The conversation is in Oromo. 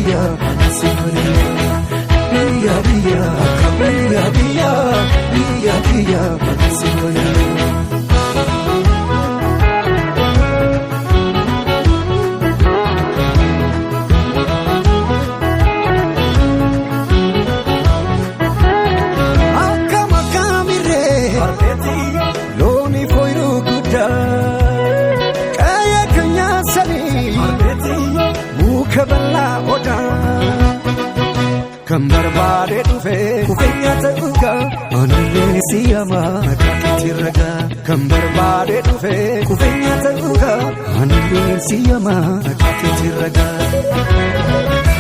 Biyya si malee. Biyya biyya biyya biyya biyya biyya si malee. Akkam akkamirree looni foyiruu guddaa qe'ee keenyaa sanii muka bal'aa odaa kan barbaade dhufee kufeenya ta'uugaa anillee siyamaa maqaa ragaa kan barbaade dhufee kufeenya ta'uugaa anillee siyamaa maqaa ragaa.